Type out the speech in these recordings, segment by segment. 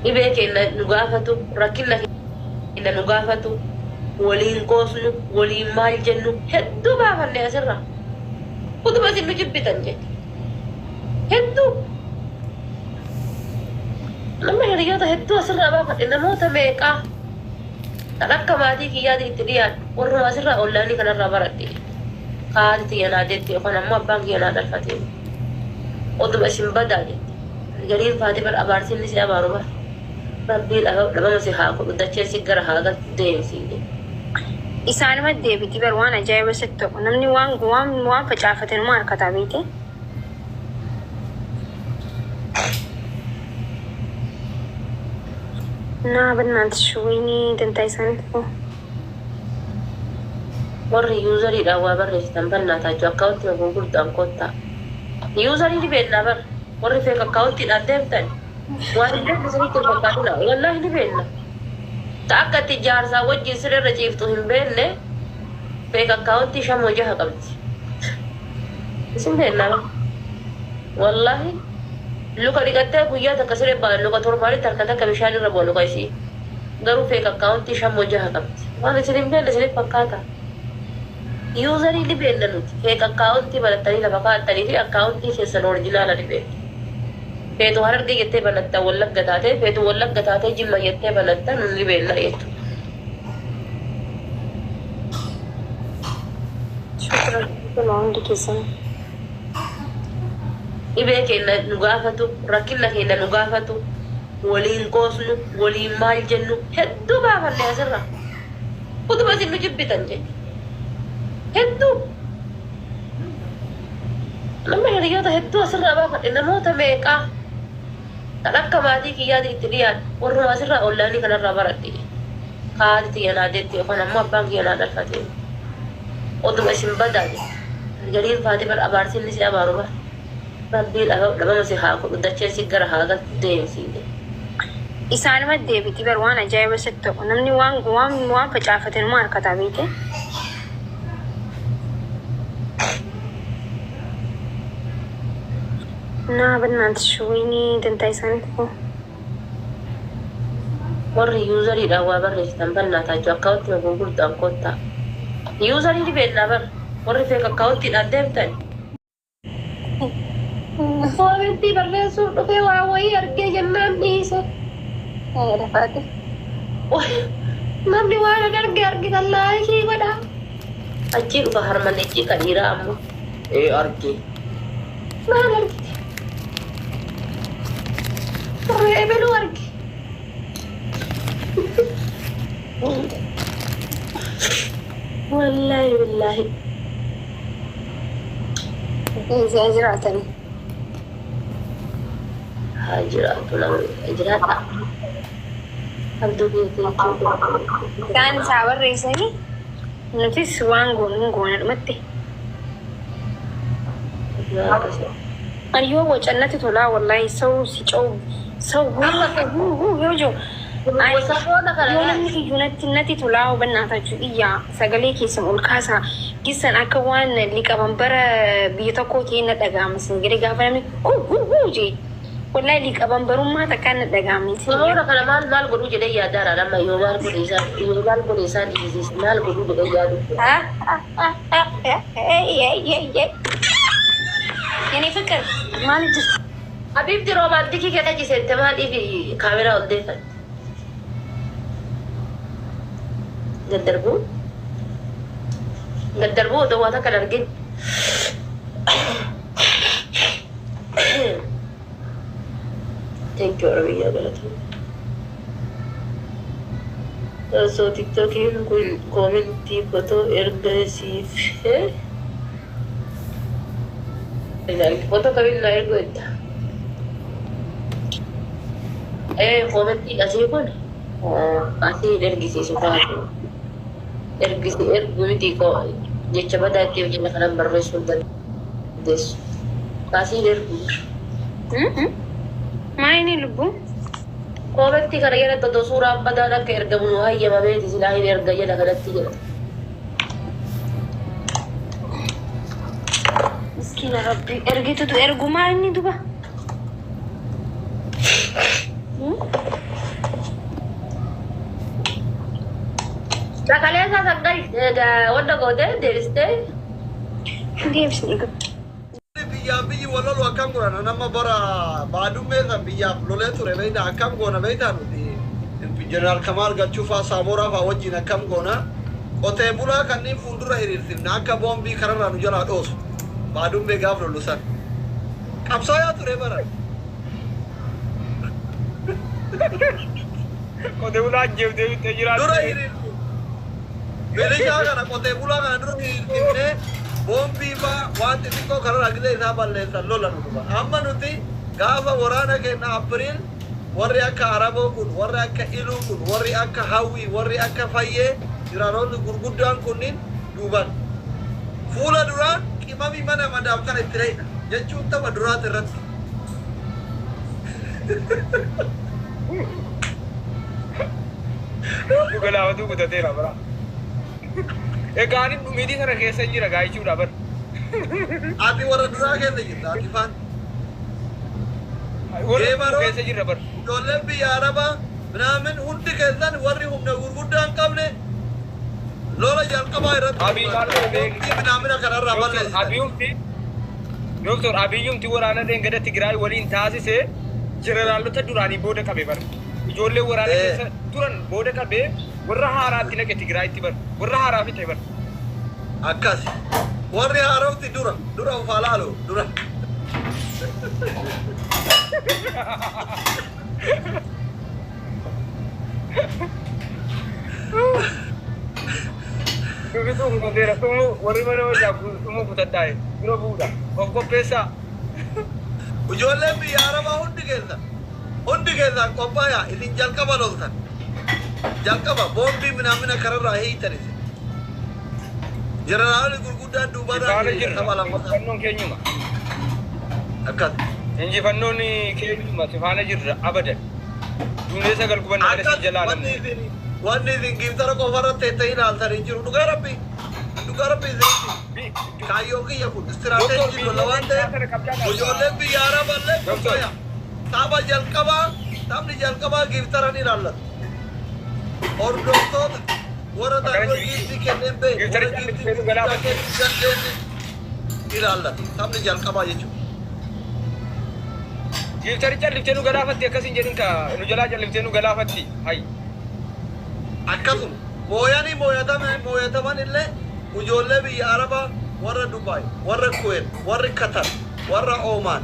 Dhibee keenna nu gaafatu, rakkinna keenna nu gaafatu, waliin qoosnu, waliin maal jennu hedduu baafanne asirraa. Utuma isin nu jibbitan jecha. Hedduu. Nama hiriyoota hedduu asirraa baafadhe namoota meeqaa kan akka maatii kiyyaati itti dhiyaadhu warruma asirraa onlaayinii kanarraa baradhe. Haati tiyya naa deette yookaan ammoo abbaan kiyya naa dhalfatee. Oduma isin badaa jette. Gariin faati bar abaarsi inni si abaaru bar. Rabbiin dhabama si haa godhu dacheen si gara haa galtu deemi siin jedhe. Isaanuma deebiti bar waan ajaa'iba sitti ta'u namni waan waan waan facaafate numa harkataa beekte. Naa bannaatish wayinii dantaa isaaniif hoo. Warri user dhaan waa barreessitan bannaataachuu account gurguddaan koottaa. User ni beeknaa bar. Warri fake account dhaan deemtan waan hin beekne isinitti hin fakkaatina. Wallaahi ni beekna. Ta akka itti jaarsaa wajjin siree irra ciiftu hin beekne fake account shamoo jaha qabdi. Isin beeknaa bar. Wallaahi luka dhiqattee guyyaa takka siree ba'an luka torbaanitti harka takka bishaan irra bu'a luka isii. Garuu fake account shamoo jaha qabdi. Waan isin hin beekne isinitti fakkaata. User ni beekna nuti. Fake account banattanii lafa kaa'attanii fi account keessan original ni beekna. Feetu Harargee jettee banatta Wallagga taatee, feetu Wallagga taatee Jimma jettee banatta nu ni beekna jechuudha. Shukran hundi keessan. Dhibee keenya nu gaafatu, rakkina keenya nu gaafatu, waliin qoosnu, waliin maal jennu hedduu baafanne asirraa. Utuma isin nu jibbitan jechuudha. Hedduu. Nama hiriyoota hedduu asirraa baafadhe namoota meeqaa kan akka maatii kiyyaati itti dhiyaadhu warruma asirraa onlaayinii kanarraa baradhe. Haati tiyya naa deette yookaan ammoo abbaan kiyya naa dhalfatee. Oduma isin badaa jette. Gariin faati bar abaarsi inni si abaaru bar. Rabbiin dhabama si haa godhu dacheen si gara haa galtu deemi siin jedhe. Isaanuma deebiti bar waan ajaa'iba sitti ta'u namni waan waan waan facaafate numa harkataa beekte. Naa bannaatish wayinii dantaa isaaniif hoo. Warri user dhaan waa barreessitan bannaataachuu account gurguddaan koottaa. User ni beeknaa bar. Warri fake account dhaan deemtan. Comment barreessuuf dhufee waa wayii argee jennaan dhiise. Lafaati. Namni waan an arge argitan like godha. Achii dhufa harmanichi kan dhiiraa ammoo. Ee arge. Maal argite? Reebeluu arge. Wallaahi billaahi. Isaa jiraatanii. Haa jiraatu namni jiraata. Abduu keetii. Isaan isaa barreessanii nutis waan goonu hin goona dhumatti. Ani yoo wacannatti tolaa wallahi ሰው ሲጮህ ሰው yoo jiru yoo namni iyyuu natti natti tolaa hubannaatachu iyyaa sagalee keessan ol kaasaa gissan akka waan liqaban bara biyya tokkoo ta'e na dhaga'ama sin jedhe gaafa namni huu huu huu jee wallahi liqaban barummaa takkaan na dhaga'ama sin jedhe. Samoona kana maal maal godhuu jedhee yaadaara amma yoo maal godhe isaan yoo maal godhe isaan dhiisiis maal godhuu jedhee yaadu. የኔ ፍቅር maal jirti? Habibti romantic keessa ciseette maaliif kaameraa ol deeffatte? Daddarbuu? Daddarbuu otoo waa takka hin argin. Thank you Oromiyyaa galatoomi. Osoo TikTokiin kun comment fotoo erga siif fotoo kamiin naa ergu jetta? Ee comment asii kun asii hin ergisiisu taatu. Ergisi ergu miti jecha badaa itti hojjenna kanan barreessuu hin dandeessu. Asii hin ergu. Maayini lubbuu? Comment kana jalatti otoo suuraan badaan akka ergamu nu hayyamameeti silaa hin erga jala kanatti jedha. Miskiina Rabbi ergitutu ergu maal inni duba? Egaa wanta gootee deebistee Hin deebisne garuu. Biyyaaf biyyi wal lolu akkam godhana? Nama bara baadummee san biyyaaf lolee ture beektaa? Akkam goona beektaa? Nuti jeneraal Kamaal Galchuu faa, Saamoraa faa wajjin akkam goona? Qotee bulaa kanneen fuuldura hiriirsifna, akka boombii kararraa nu jalaa dhoosu. Baadummee gaaf lollu san qabsaayaa ture bara. Qotee bulaa ajjeeftee fixxee dura jiraatti. Hiriirsu milishaa kana, qotee bulaa kana dura hiriirsifnee, boombii faa waan xixiqqoo kararraa gisee isaa balleessan lola nu dhufa. Amma nuti gaafa waraana keenya April, warri akka Araboo kun, warri akka Iluu kun, warri akka Hawwii, warri akka Fayyee, jiraanonni gurguddaan kunniin duuban fuula duraan qimamii mana madaam kana itti reeyna jechuun tapha duraati irratti. Dhugalaafatu kutateera bara. Egaa ani dhumiitii sana keessa hin jira gaa jechuudha bara. Ati warra duraa keessa jirta, ati faan. Warra Geemaroon keessa jirra bara. Ijoolleen biyya Arabaa minaamin hundi keessan, warri humna gurguddaa hin qabne, lola jalqabaa irratti Abiy maal godhe beekta? boombii minaamina kanarraa Doktor balleessitan. Abiyumti, Doktor Abiyyumti waraana dheengadda Tigraay waliin taasise jeneraalota duraanii booda qabe bara. Ijoollee waraana keessa turan booda qabee warra haaraatti naqe Tigraayitti bara. Warra haaraa fixe bara. Akkas warri haarofti dura dura ufaa laalu dura. Dhufisuu kutateera. Dhumuu warri mana wajjaa dhumuu kutadhaa dura bu'uudha. Of qopheessaa. Ijoolleen biyya Arabaa hundi keessan, hundi keessan qophaayaa. Isin jalqaba loltan, jalqaba boombii minaamina kararraa hiitan. Isin jeneraalonni gurguddaan duubarraa Sifaana hiriira jirra. tapha lammataa. Injifannoon keenyuma. Akkas. Injifannoon keenyuma, sifaana jirra abadan. Duunee sagal gubanna malee si Akkas jalaa wanni namni. isin, wanni isin giiftara qofa irratti teessanii ilaaltan hin jiru. Dhugaa Rabbi, dhugaa Rabbi isinitti kaayyoo kiyya kun istiraateejii lola waan ta'eef, ijoolleen biyya Araballee Doktor. qophaaya. Tapha jalqabaa, taphni jalqabaa giiftaran ilaallatu. Hordoftoota warra Akkana taphni giiftii kenneen beeku, Giiftara warra giiftii callisee nu gurguddaa galaafate. kennuu dandeenye ilaallatu taphni jalqabaa jechuudha. Giiftari calliftee nu galaafatti akkas hin jedhin, ka nu jalaa calliftee nu galaafatti. Hay. Akkasuma mooyanii mooyatame mooyataman illee, ijoollee biyya Arabaa, warra Dubaay, warra Kuwait, warri Qatar, warra Oomaan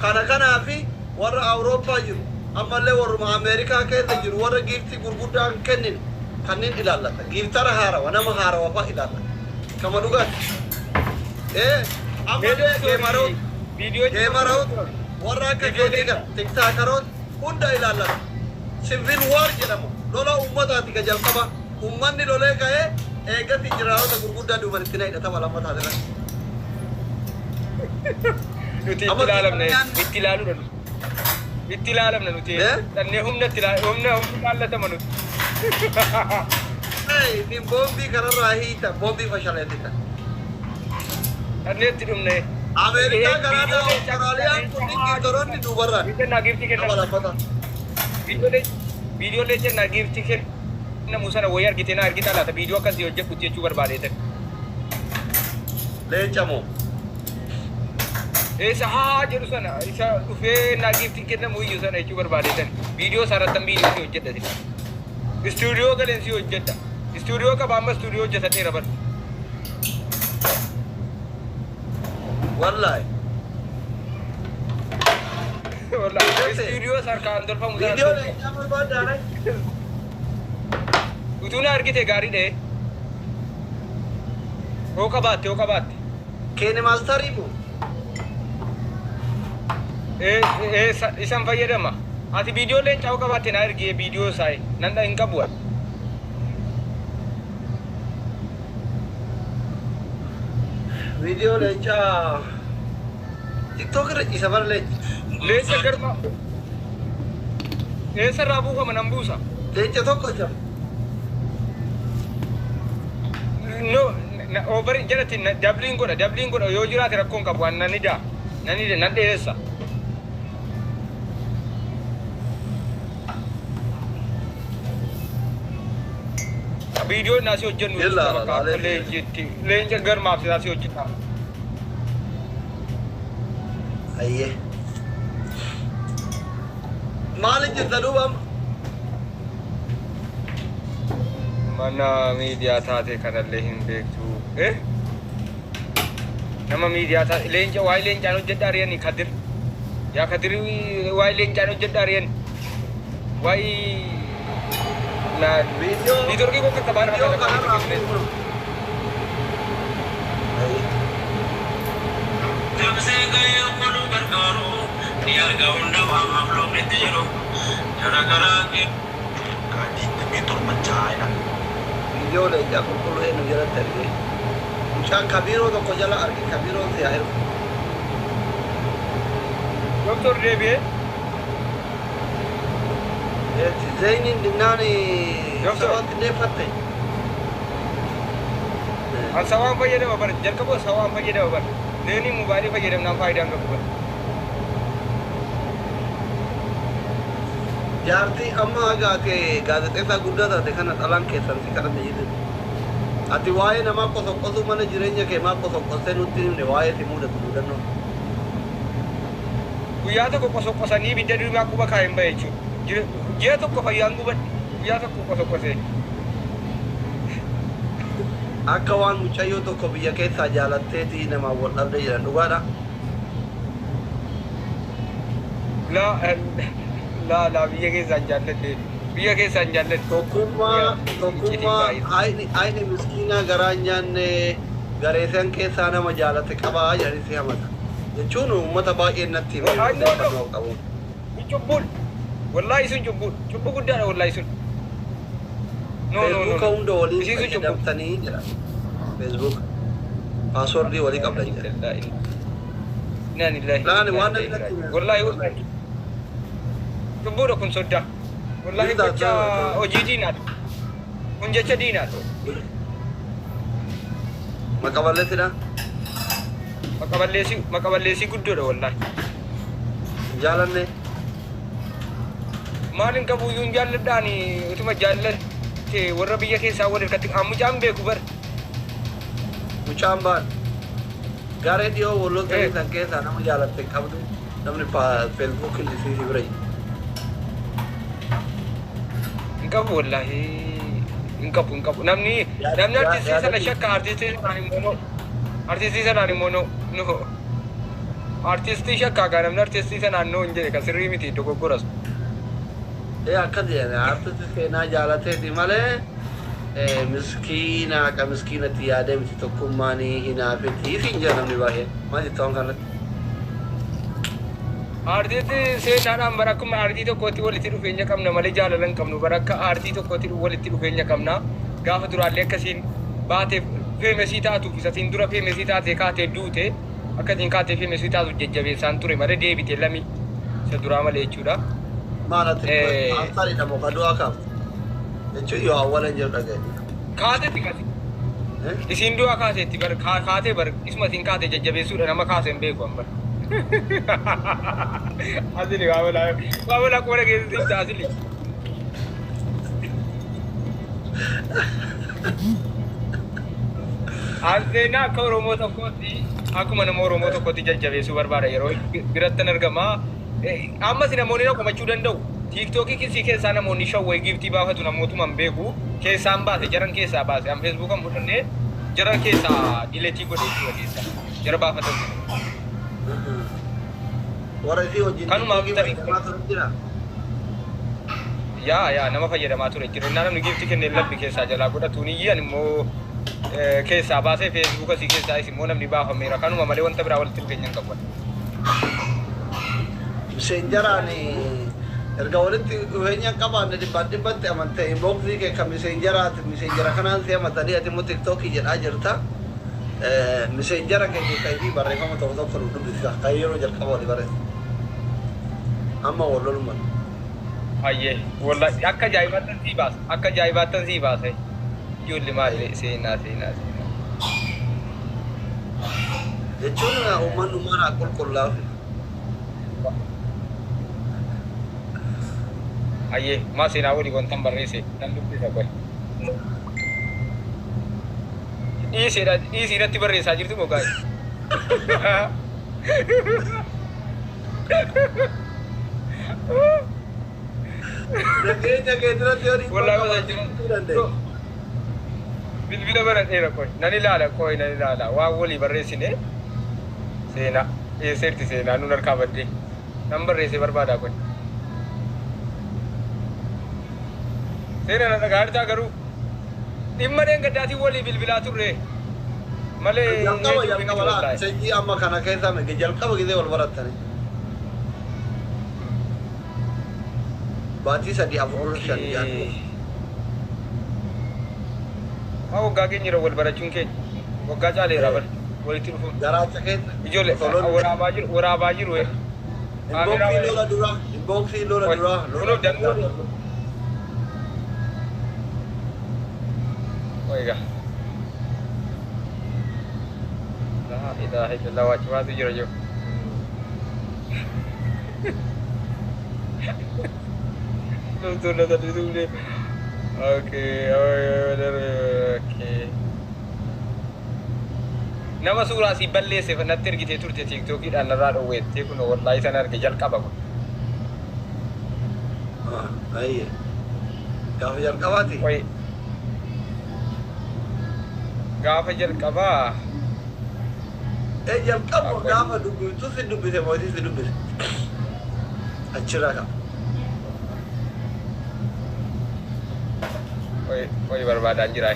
kana kanaa fi warra Awurooppaa jiru, ammallee warruma Ameerikaa keessa jiru, warra giiftii gurguddaa hin kennine kanneen ilaallata. Giiftara haarawa, nama haarawa fa'a ilaallata. Kama dhugaati ee ammallee gameroota Viidiyoo gameroota warra akka keetii kana, tiktaakaroota hunda ilaallata. Civil war jedhama, lola ummataati. Ka jalqaba ummanni lolee ka'ee eeggatti jiraarota gurguddaa duuban itti na'idha tapha lammataa irratti. Nuti itti Amma ilaalamna, itti ilaaluudha nuti. Itti ilaalamna nuti. Eh? Dhannee humna itti humna humna ilaallatama nuti. Hey, isin boombii kanarraa hiita, boombii fashaleessita. Dhannee itti dhumne. Ameerikaa, Kanaadaa, Awustiraaliyaan kunniin giiftaroonni duubarraan Kennaa giiftii tapha kenna. lammataa. Viidiyoolee kennaa giiftii kennamu sana wayii argitee na argitaa laata? Viidiyoo akkasii hojjedhutti jechuu barbaadeetan. Leenca moo? Isa haa jedhu sana, isa dhufee naa giiftiin kennamu iyyuu sana jechuu barbaadeetan. Viidiyoo isaa irrattan viidiyoo si hojjedha sila. Istuudiyoo galeen si hojjedha. Istuudiyoo qaba, amma istuudiyoo hojjetadheera bar. Wallaahi. Wallaahi istuudiyoo sarkaan tolfamu sana Viidiyoo tolfa. leencaa barbaaddaa? Utuu na argite gaarii dhee. Hoo qabaatte, hoo qabaatte. KineMasterii moo? Isan fayyadama. Ati viidiyoo leencaa hoo qabaatte na ergi viidiyoo isaa, nan hin qabu ani. Viidiyoo leencaa TikTok irra ciisa bara leenci. Leenca garma eessarraa buufama? Nan buusa. Leenca tokko jira. No, over jalatti dabliin godha, dabliin godha. Yoo jiraate rakkoon qabu, an nan ida nan ida nan dheeressa. Viidiyoo naasii hojjennu Yalla, jechuudha bakka akka laalee. leenjiitti. Leenca garmaaf naasii hojjenna. Ayyee. Maali jirta duuba amma? Mana miidiyaa taate kanallee hin beektu. Eh? Nama miidiyaa taate leenca waa'ee leencaan hojjedhaa ari'ani Kadir. Yaa Kadir, waa'ee leencaan hojjedhaa ari'ani. Waa'ee na Viidiyoo niitoorkii koo qaqqabaa viidiyoo fakkaata kanarraa niitoorkii. fuudhu. Ayyee. Gamsee gahee godhuu gargaaru ni arga hunda waan mafloofnetti jiru. Jara garaa kee. 27 jaha. Viidiyoo leencaa qulqulluu eenyu jalatti argee? Mucaan kabiiroo tokko jala arge, kabiiroon siyaa ergu. Doktor deebi'ee. Zeyniin dinnaan Doktor. sabatti deeffatte. An sawaan fayyadama bara, jalqaba sawaan fayyadama bara. Leenii mobaayilii fayyadamnaan faayidaan qabu bara. Jaartii amma agaate gaazexeessaa guddaa taate kana dhalaan keessan si kadhate jirti. Ati waa'ee namaa qosoqqosuu mana jireenya kee maa qosoqqostee nutti himne, waa'ee si mudatu mudannoo? Guyyaa tokko qosoqqosanii ibidda duumaa quba kaa'een bahe jechuudha. Ji'a tokko fayyaan gubadhe guyyaa tokko qosoqqosee. Akka waan mucayyoo tokko biyya keessaa jaalatteetii namaan wal dhabde jedhan, dhugaadha? Laa laa laa, biyya keessaan jaalladhe, biyya keessaan jaalladhe. Tokkummaa tokkummaa ayni ayni miskiinaa garaa hin nyaanne gareesan keessaa nama jaalate qabaa jedhanii si hamata. Jechuun uummata baay'een natti hime No, no. odeeffannoo qabu. Cubbuun wallaahi sun cubbuun cubbuu guddaadha wallaahi sun. No, no, no. Feesbuuka hunda waliin Isiin sun cubbuu. fayyadamtanii jedha. Feesbuuk passwordii walii qabdan jedha. Inna lillahi. Laani waan namni natti hime. Wallaahi wallaahi. Cubbuudha kun soddaa. Wallaahi Jirtaa, gocha jirtaa. hojii diinaadha. Kun jecha diinaadha. Maqaballeessidha. Maqaballeessii guddoodha wallaahi. Jaalanne. Maal hin qabu iyyuu hin jaalladhaani, utuma jaallatte warra biyya keessaa wal hirkatti an mucaan beeku bar. Mucaan baan. Garee dhiyoo wal Eh. san keessaa nama jaalatte hin qabdu, namni feesbuukiin isii si bira jiru. Hin qabu wallaahi, hin qabu, hin qabu. Namni namni artistii sana shakka, artistii sanaan immoo no. Artistii sanaan immoo no, no. Artistii shakkaa gaa, namni artistii sanaan no hin jedhe kan sirrii miti, dogoggoras. Ee, akkas jedhani, artisti seenaa jaalateeti malee miskiina haqa miskiinatti yaadee miti, tokkummaanii hinaafeti siin jedha namni baay'een. Maal jetta waan kanarratti? Artistii seenaadhaan bara akkuma aartii tokkootti walitti dhufeenya qabna malee jaalala hin qabnu. Bara akka aartii tokkootti walitti dhufeenya qabna. Gaafa duraallee akkasiin baatee famousii taatuuf isatiin dura famousii taatee kaatee duute akkasiin kaatee famousii taatuuf jajjabeessaan ture malee deebite lami isa duraa malee jechuudha. Maal ati aansaadha moo ka du'aa kaafte? Jechuun yoo awwaala hin jiru dhagaye. Kaateetti kasi. Isiin du'aa kaateetti bar, kaatee bar, isuma isiin kaatee jajjabeessuudha, nama kaasee hin beeku an bar. Asili waa balaa waa balaa qola keessatti ibsa asili. Seenaa akka Oromoo tokkootti, akkuma nama Oromoo tokkootti jajjabeessuu barbaada yeroo birattan argama. Ammas namoonni na komachuu danda'u. Tiiktookii kisii keessaa namoonni shawwee giftii baafatu namootuma hin beeku. Keessaan baase, jaran keessaa baase. An feesbuukan fudhannee jara keessaa delete godhe jechuudha keessaa. Jara baafatan. Warra isii wajjin Kanumaaf tiiktookii tarii- fayyadamaa turan jira. Yaa yaa, nama fayyadamaa ture jireenya namni giftii kennee labbi keessaa jalaa godhatuun iyyan immoo keessaa baasee, feesbuuka sii keessaa immoo namni baafameera, kanuma malee wanta biraa walitti dhufeenya hin qabu. Messengeraan erga walitti dhufeenya hin qabaanne dhibbaan dhibbatti amantee inboxii kee kan Messengeraati, Messengera kanaan si amatanii, ati immoo tiiktookii jedhaa jirta. Messengera kee keessaa fi barreeffama tokko tokko nu dubbisa kan yeroo jalqaba walii barreessa. Amma wal loluman. Ayyee, wallahi akka ajaa'ibaattan sii baasa, akka ajaa'ibaattan sii baasa. Ijoollee maali, seenaa seenaa seenaa. Jechuun uummanni uummata qulqullaa'u. Ayyee, maa seenaa walii wantan barreesse nan dubbisa qoy. Dhiiseedha dhiisii irratti barreessaa jirtu moo gaa'e? Nageenya kee duratti yoo dhiibbaa Wallaahi qabaate qosaa jechuu dandeenya. Bilbila baradheera qoy. Nan ilaala qoy nan ilaala. Waan walii barreessine seenaa. Eesseerti seenaa nun harkaa baddee. Nan barreessee barbaadaa qoy. Seenaa na dhagaa jirtaa garuu dhimma dheengaddaatiin walii bilbilaa turre malee Jalqaba hedduu miti jalqaba laa wallaahi. sanyii amma kana keessa miti jalqaba gisee wal barattani. Baatii 3 4 5 ja'a. Haa waggaa keenya yeroo wal barachuun keenya waggaa caaleera bar walitti dhufuun. Garaacha keessa. Ijoollee Toloon waraabaa jiru waraabaa jiru. Inboxii lola dura. Inboxii lola dura. Kunoo danuu. Oiga. Laa ilaaha illallah waa cimaatu jira jiru. Loltuun na salphisuufne. Okay, okay. Nama suuraa si balleesse natti ergitee turte tiiktookiidhaan narraa dhoowweettee kun wallaahi sana arge jalqaba kun. Ayye. Gaafa jalqabaati. Qoy. Gaafa jalqabaa Ee jalqaba gaafa dubbiftu si dubbise mootii si dubbise. Achirraa qaba. Qoy qoy barbaadaan jira.